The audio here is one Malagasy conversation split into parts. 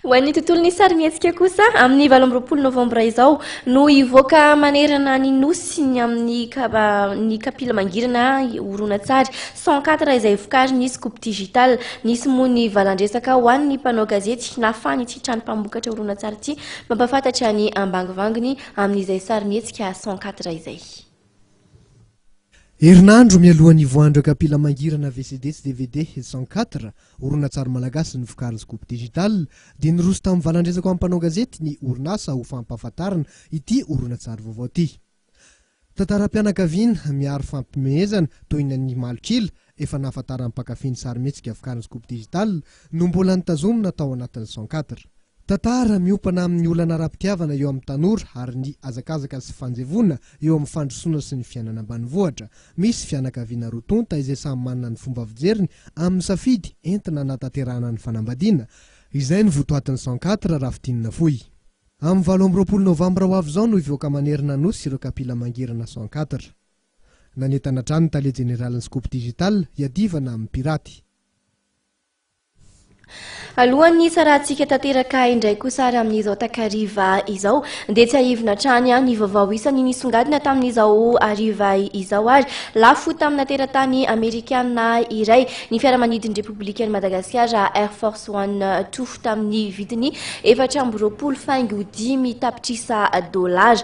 Ho an'ny tontolon'ny sarimihetsika kosa, amin'ny 28 novambra izao no hivoaka manerana ny Nosy ny amin'ny ny kapila mangirana horonantsary 104 izay vokarin'ny Scoop Digital. Nisy moa ny valan-dresaka ho an'ny mpanao gazety nahafahan'ity trano mpamokatra horonantsary ity mampahafantatra ny ambangovangony amin'izay sarimihetsika 104 izay. Herinandro mialohan'ny hivoahan'ireo kapila mangirana VCD sy dvd 104, horonantsary malagasy novokarin'ny Scoop Digital, dia niroso tamin'ny valan-dresaka ho an'ny mpanao gazety ny orinasa ho fampahafantarana ity horonantsary vaovao ity. Tantaram-pianakaviana miaro fampimehezana toy ny an'i Malok'ila, efa nahafantaran'ny mpankafy ny sarimihetsika vokarin'ny Scoop Digital, no mbola notazomina tao anatin'ny 104. Tantara miompana amin'ny olana ara-pitiavana eo amin'ny tanora ary ny hazakazaka sy fanjevoana eo amin'ny fandrosoana sy ny fiainana ambanivohitra. Misy fianakaviana roa tonta izay samy manana ny fomba fijeriny amin'ny safidy entina hanatanterahana ny fanambadiana. Izay no votoatin'ny 104 raha fintinina fohy. Amin'ny 28 novambra ho avy izao no hivoaka manerana Nosy ireo kapila mangirana 104. Nanentana hatrany ny tale jeneralin'ny Scoop Digital hiadivana amin'ny piraty. Alohan'ny hisarahantsika tanteraka indray kosa ary amin'izao takariva izao dia tsiahivina hatrany ny vaovao isany nisongadina tamin'izao hariva izao ary lafo tamina teratany amerikana iray ny fiaramanidin'ny Repoblikan'i Madagasikara Air Force One two tamin'ny vidiny 24.5 tapitrisa dolara.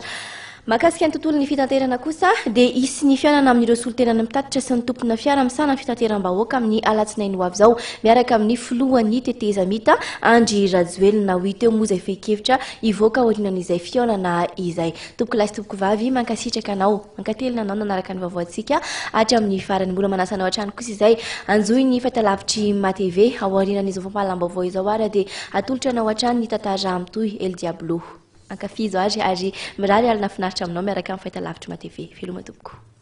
Mahakasika ny tontolon'ny fitanterana kosa dia hisy ny fihaonana amin'ireo solontenan'ny mpitatitra sy ny tompona fiara misahana ny fitateram-bahoaka amin'ny alatsinainy ho avy izao miaraka amin'ny filohan'ny tetezamita Andry Rajoelina. Ho hita eo moa izay fehin-kevitra hivoaka aorianan'izay fihaonana izay. Tompokolahy sy tompokovavy, mankasitraka anao, mankatelina anao nanaraka ny vaovaontsika hatramin'ny farany. Mbola manasa anao hatrany kosa izay hanjohy ny fahitalavitr'i MATV ao aorianan'izao fampahalalam-baovao izao ary dia atolotra anao hatrany ny tantara mitohy El Diablo. Ankafizo ary ary mirary alina finaritra aminao miaraka amin'ny fahitalavitry matv. Veloma tompoko.